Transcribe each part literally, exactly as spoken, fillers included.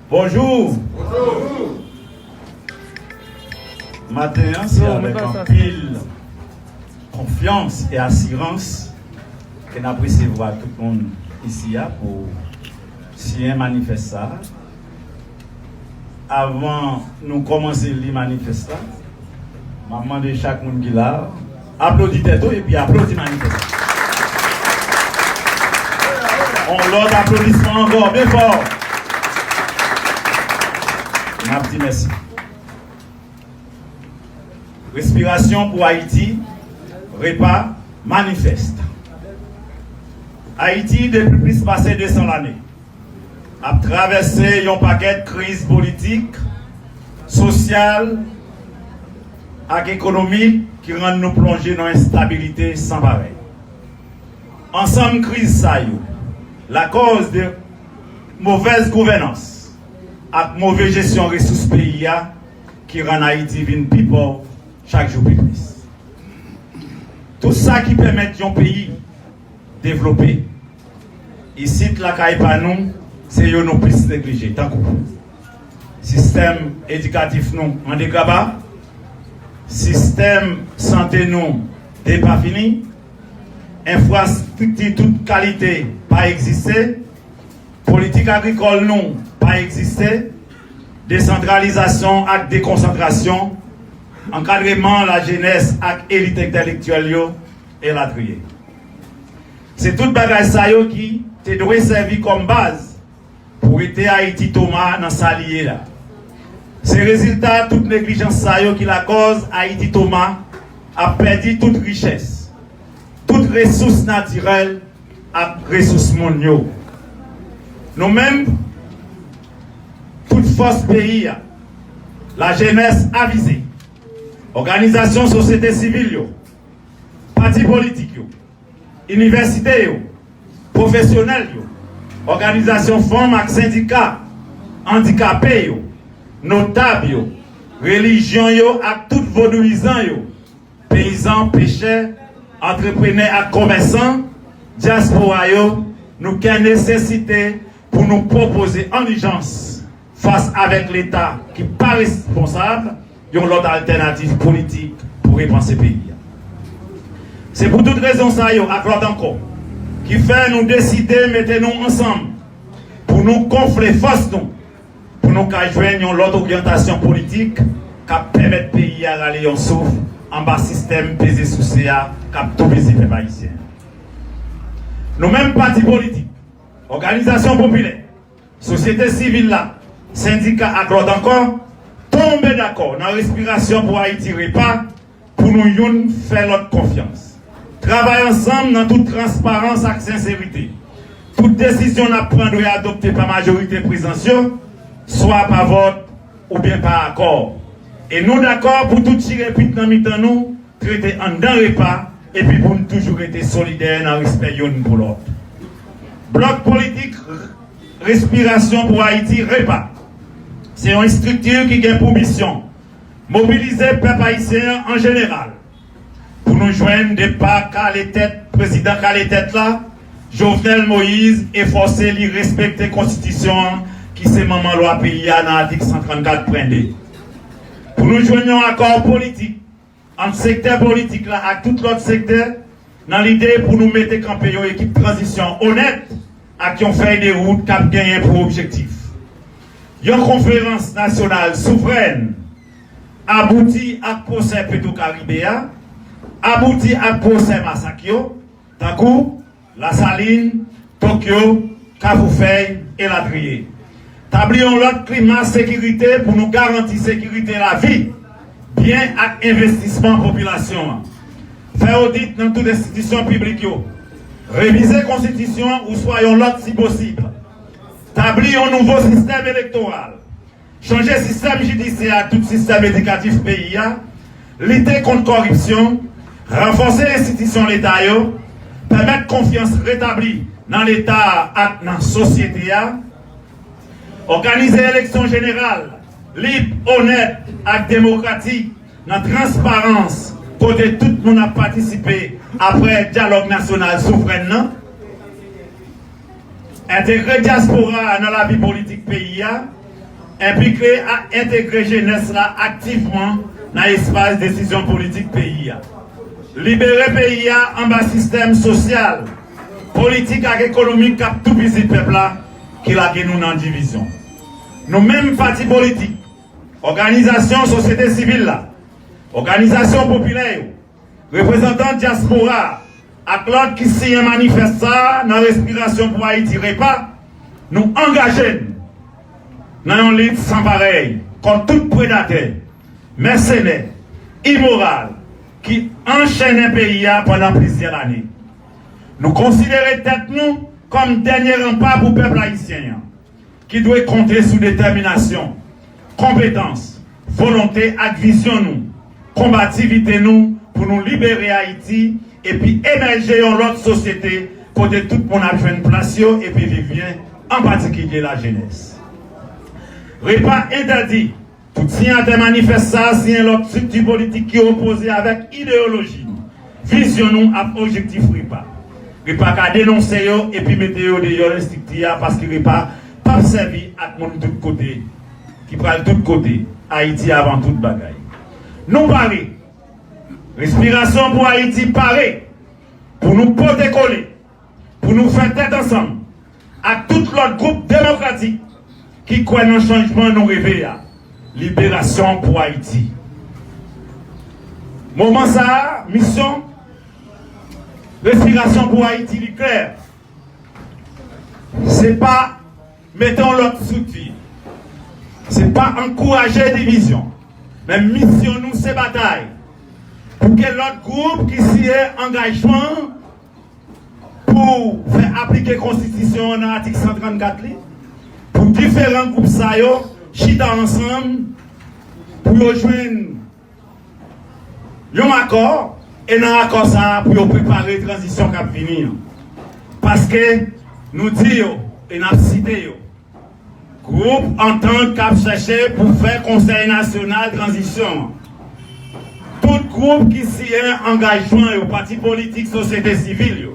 Bonjou. Maten an, se avèk anpil konfyans e asirans ke n ap resevwa tout moun isi a pou siyen manifès sa a. Avan nou kòmanse li manifès la, m ap mande chak moun ki la a, aplodi tèt ou epi aplodi manifès la. On lòt aplodisman ankò, byen fò. N ap di mèsi. Respirasyon pou Ayiti, REPA, manifèst. Ayiti, depi plis pase de san lane, ap travèse yon pakèt kriz politik, sosyal ak ekonomik ki rann nou plonje nan enstabilite san parèy. Ansanm kriz sa yo, lakòz de movèz gouvènans ak move jesyon resous peyi a ki rann Ayiti vin pi pòv chak jou pi plis. Tout sa ki pèmèt yon peyi devlope. Isit lakay pa nou, se yo nou plis neglije, tankou sistèm edikatif nou an degraba, sistèm sante nou depafini, enfrastrikti tout kalite pa egziste, politik agrikòl nou pa egziste, desantralizasyon ak dekonsantrasyon, ankadreman lajenès ak elit entèlektyèl yo, elatriye. Se tout bagay sa yo ki te dwe sèvi kòm baz pou rete Ayiti Toma nan sa li ye la. Se rezilta tout neglijans sa yo ki lakòz Ayiti Toma ap pèdi tout richès, tout resous natirèl ak resous moun yo. Nou menm, tout fòs peyi a, lajenès avize, òganizasyon sosyete sivil yo, pati politik yo, inivèsite yo, pwofesyonèl yo, òganizasyon fanm ak sendika, andikape yo, notab yo, relijyon yo ak tout vodouyizan yo, peyizan, pechè, antreprenè ak komèsan, dyaspora yo, nou kè nesesite pou nou pwopoze an ijans, fas avèk Leta ki pa responsab, yon lòt altènativ politik pou repanse peyi a. Se pou tout rezon sa yo ak lòt ankò ki fè nou deside mete nou ansanm pou nou gonfle fòs nou, pou nou ka jwenn yon lòt oryantasyon politik k ap pèmèt peyi a rale yon souf anba sistèm peze souse a k ap toupizi pèp ayisyen. Nou menm pati politik, òganizasyon popilè, sosyete sivil la, sendika ak lòt ankò, tonbe dakò nan Respirasyon pou Ayiti, REPA, pou nou youn fè lòt konfyans. Travay ansanm nan tout transparans ak senserite. Tout desizyon n ap pran dwe adopte pa majorite prezans yo, swa pa vòt oubyen pa akò. E nou dakò pou tout chire pit nan mitan nou, trete anndan REPA, epi pou n toujou rete solidè nan respè youn pou lòt. Blòk politik Respirasyon pou Ayiti, REPA, se yon estrikti ki gen pou misyon mobilize pèp ayisyen an an jeneral pou nou jwenn depa kale tèt, prezidan kale tèt la, Jovenel Moïse, e fòse li respekte konstitisyon an ki se manman lwa peyi a nan atik san trannkat pwen de. Pou nou jwenn yon akò politik ant sektè politik la ak tout lòt sektè nan lide pou nou mete kanpe yon ekip tranzisyon onèt ak yon fèy de wout k ap genyen pou objektif yon konferans nasyonal souvrèn, abouti ak pwosè Petwokaribe a, abouti ak pwosè masak yo, tankou Lasalin, Tokyo, Kafou Fèy, elatriye. Tabli yon lòt klima sekirite pou nou garanti sekirite lavi, byen ak envestisman popilasyon an. Fè odit nan tout enstitisyon piblik yo. Revize konstitisyon an oswa yon lòt si posib. Tabli yon nouvo sistèm elektoral. Chanje sistèm jidisyè ak tout sistèm edikatif peyi a, lite kont kòripsyon, ranfòse enstitisyon Leta yo, pèmèt konfyans retabli nan Leta a ak nan sosyete a, òganize eleksyon jeneral, lib, onèt ak demokratik nan transparans kote tout moun ap patisipe apre dyalòg nasyonal souvrèn nan. Entegre dyaspora a nan lavi politik peyi a enplike a entegre jenès la aktivman nan espas desizyon politik peyi a. Libere peyi a anba sistèm sosyal, politik ak ekonomik k ap toupizi pèp la, ki lage nou nan divizyon. Nou menm pati politik, òganizasyon sosyete sivil la, òganizasyon popilè yo, reprezantan dyaspora a ak lòt ki siyen manifès sa a nan Respirasyon pou Ayiti, repa, nou angaje n nan yon lit san parèy kont tout predatè, mèsenè, imoral ki anchennen peyi a pandan plizyè lane. Nou konsidere tèt nou kòm dènye ranpa pou pèp ayisyen an, ki dwe konte sou detèminasyon, konpetans, volonte ak vizyon nou, konbativite nou pou nou libere Ayiti epi emèje yon lòt sosyete kote tout moun ap jwenn plas yo epi viv byen, an patikilye lajenès. Repa entèdi tout siyatè manifès sa a siyen lòt estrikti politik ki opoze avèk ideyoloji nou, vizyon nou ak objektif repa. Repa ka denonse yo epi mete yo deyò estrikti a paske repa p ap sèvi ak moun tout kote ki pral tout kote. Ayiti avan tout bagay. Nou pare. Respirasyon pou Ayiti pare pou nou pote kole, pou nou fè tèt ansanm ak tout lòt gwoup demokratik ki kwè nan chanjman nou reve a. Liberasyon pou Ayiti. Moman sa a, misyon Respirasyon pou Ayiti li klè. Se pa mete yon lòt estrikti. Se pa ankouraje divizyon. Men misyon nou se batay pou ke lòt gwoup ki siyen angajman pou fè aplike konstitisyon an nan atik san trannkat li, pou diferan gwoup sa yo chita ansanm pou yo jwenn yon akò, e nan akò sa a pou yo prepare tranzisyon k ap vini an. Paske nou di yo, e n ap site yo, gwoup antant k ap chèche pou fè Konsèy Nasyonal Tranzisyon an, tout gwoup ki siyen angajman yo, pati politik, sosyete sivil yo,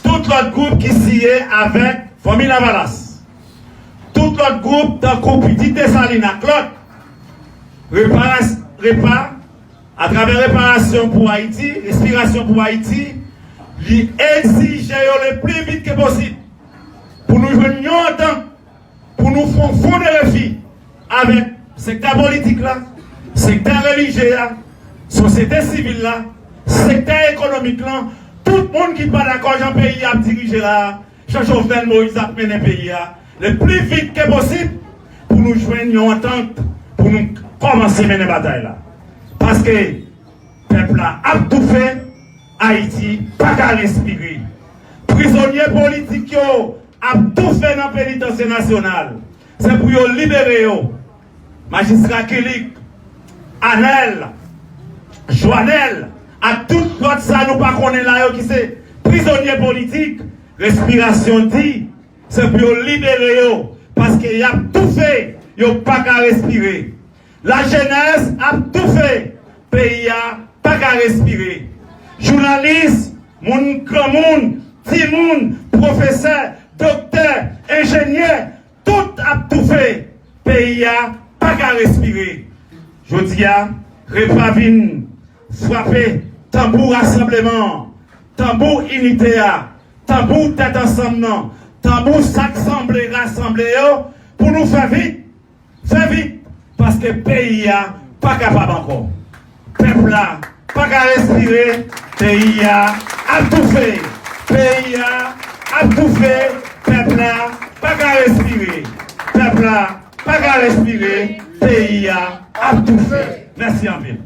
tout lòt gwoup ki siyen avèk Fanmi Lavalas, tout lòt gwoup tankou Pitit Desalin ak lòt, reparas-, repa, atravè Reparasyon pou Ayiti, Respirasyon pou Ayiti, li egzije yo le pli vit ke posib pou nou jwenn yon antant, pou nou fè yon fon de refi avèk sektè politik la, sektè relijye a, sosyete sivil la, sektè ekonomik lan, tout moun ki pa dakò jan peyi a ap dirije la a, jan Jovenel Moïse ap mennen peyi a, le pli vit ke posib, pou nou jwenn yon antant, pou nou kòmanse mennen batay la. Paske pèp la ap toufe, Ayiti pa ka respire. Prizonye politik yo ap toufe nan penitansye nasyonal. Se pou yo libere yo. Majistra Kilik, Anèl, Jwanèl, ak tout lòt sa nou pa konnen la yo ki se prizonye politik, Respirasyon di, se pou yo libere yo, paske y ap toufe, yo pa ka respire. Lajenès ap toufe, peyi a pa ka respire. Jounalis, moun granmoun, timoun, pwofesè, doktè, enjenyè, tout ap toufe, peyi a pa ka respire. Jodi a, repa vin frape tanbou rasanbleman an, tanbou inite a, tanbou tèt ansanm nan, tanbou sa k sanble rasanble yo, pou nou fè vit, fè vit, paske peyi a pa kapab ankò. Pèp la pa ka respire, peyi a ap toufe. Peyi a ap toufe, pèp la pa ka respire. Pèp la pa ka respire, peyi a ap toufe. Mèsi anpil.